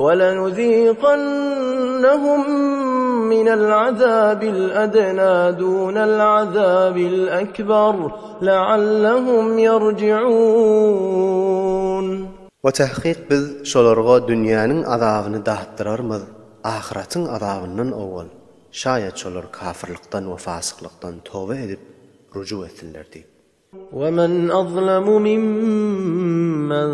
Welenuziqannahum minel azabil adna dunel azabil ekber leallehum yerji'un. We tahkyk biz şolarga dünýäniň azabyny datdyrarmyz, ahyratyň azabyndan owal, şaýat şolar kafyrlykdan we fasyklykdan toba edip, rujuk etsinler diýip. وَمَنْ أَظْلَمُ مِمَّنْ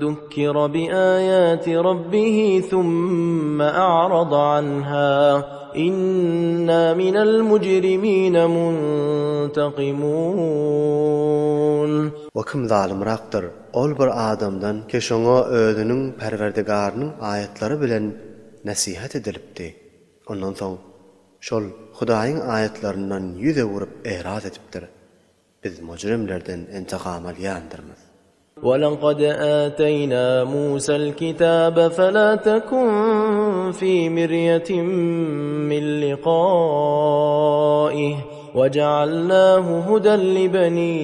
ذُكِّرَ بِآيَاتِ رَبِّهِ ثُمَّ أَعْرَضَ عَنْهَا إِنَّا مِنَ الْمُجْرِمِينَ مُنْتَقِمُونَ. We kim zalymrakdyr ol bir adamdan ki şoňa özüniň Perwerdigarynyň aýatlary bilen nesihat edilipdi, ondan soň Şol Hudaýyň aýatlaryndan ýüz öwürip eraz edipdir. Biz mujrimlerden intigam alýandyrmyz. وَلَقَدْ آتَيْنَا مُوسَى الْكِتَابَ فَلَا تَكُنْ فِي مِرْيَةٍ مِّن لِقَائِهِ وَجَعَلْنَاهُ هُدًى لِبَنِي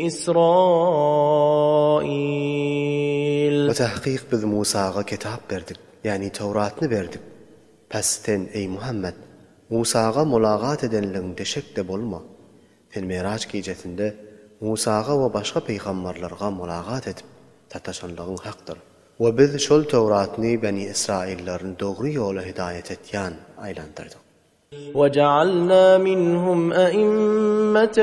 إِسْرَائِيلَ. We tahkyk biz Musaga kitap berdik, ýagny Towratny berdik. Pes sen, eý, Muhammet, Musaga mulagat edenligiňde şekde bolma. Sen Miraç gijesinde Musaga we başga pygambarlarga mulagat edip, sataşanlygyň hakdyr. We biz şol Töwratny Beni Israýyllaryny dogry ýola hidaýat etýän aýlandyrdyk. وَجَعَلْنَا مِنْهُمْ أَئِمَّةً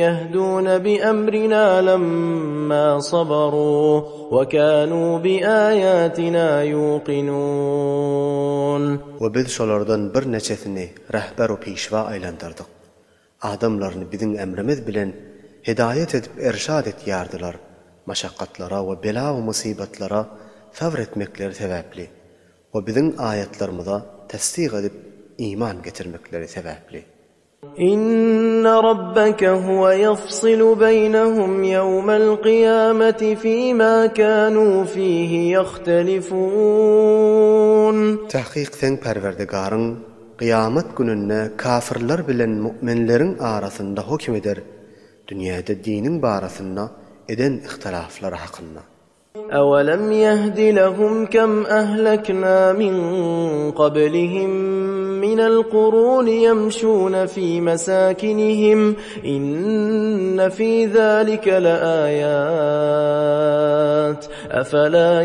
يَهْدُونَ بِأَمْرِنَا لَمَّا صَبَرُوا وَكَانُوا بِآيَاتِنَا يُوقِنُونَ. We biz şolardan birnäçesini rehber-u pişwa aýlandyrdyk. Adamlaryny biziň emrimiz bilen hidaýat edip erşad etýärdiler, maşakgatlara we bela-u mysybatlara sabr etmekleri sebäpli we biziň aýatlarymyza tassyk edip iman getirmekleri sebäpli. Inne rabbeke huwe ýafsylu beýnehum ýewmel kyýameti fima kanu fihi ýahtelifun. Tahkyk seň Perwerdigaryň kyýamat gününde kafyrlar bilen mu'minleriň arasynda hokim eder, dünýäde diniň barasynda eden yhtylaflary hakynda. Ewelemيهد لهم كم أهلكنا من قبلهم من القرون يمشون في مساكنهم إن في ذلك لآيات أفلا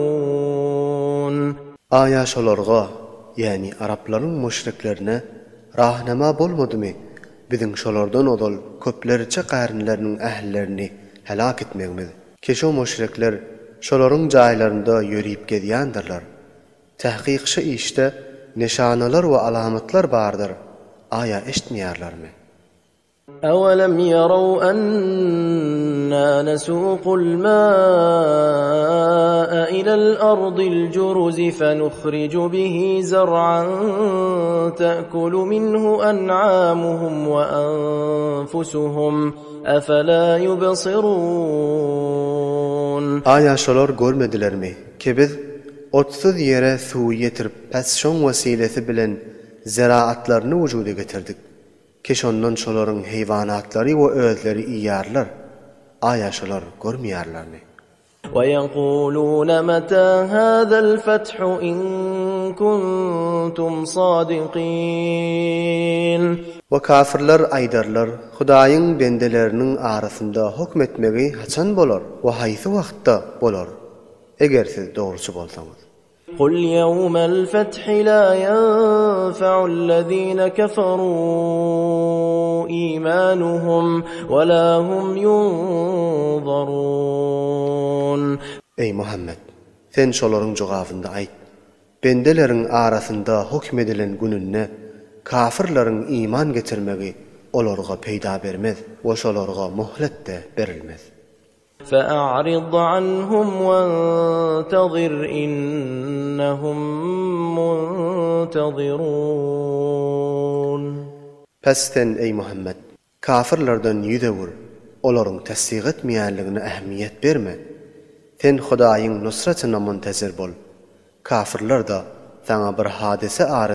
يسمعون. Aýa şolarga, ýagny araplaryň müşriklerine rahnama bolmadymy biziň şolardan ozal köplerçe garynlarynyň ähllerini helak etmegimiz? Ki şo müşrikler şolaryň jaýlarynda ýörip gezýändirler. Tahkyk şu işde nyşanalar we alamatlar bardyr, aýa eşitmeýärlermi? أَوَلَمْ يَرَوْا أَنَّا نَسُوقُ الْمَاءَ إِلَى الْأَرْضِ الْجُرُزِ فَنُخْرِجُ بِهِ زَرْعًا تَأْكُلُ مِنْهُ أَنْعَامُهُمْ وَأَنفُسُهُمْ أَفَلَا يُبْصِرُونَ. Aýa şolar görmedilermi ki biz otsuz ýere suwy ýetirip pes şoň wesilesi bilen zeraatlaryny wujuda getirdik. Ki şondan şolaryň heýwanatlary we özleri iýýärler. Aýa şolar görmeýärlermi? وَيَقُولُونَ مَتَىٰ هَٰذَا الْفَتْحُ إِن كُنتُمْ صَادِقِينَ. We kafyrlar aýdarlar, Hudaýyň bendeleriniň arasynda hokm etmegi haçan bolar we haýsy wagtda bolar, eger siz dogruçy bolsaňyz? قُلْ يَوْمَ الْفَتْحِ لَا يَنفَعُ الَّذِينَ كَفَرُوا إِيمَانُهُمْ وَلَا هُمْ يُنظَرُونَ. Eý, Muhammet! Sen şolaryň jogabynda aýt, Bendeleriň arasynda hokm edilen gününde kafyrlaryň iman getirmegi olarga peýda bermez we şolarga muhlet-de berilmez. فَأَعْرِضْ عَنْهُمْ وَانتَظِرْ إِنَّهُم مُّنتَظِرُونَ. Pes sen, eý, Muhammet, kafyrlardan ýüz öwür, olaryň tassyk etmeýänligine ähmiýet berme. Sen Hudaýyň nusratyna muntezir bol. Kafyrlar-da saňa bir hadysa ary.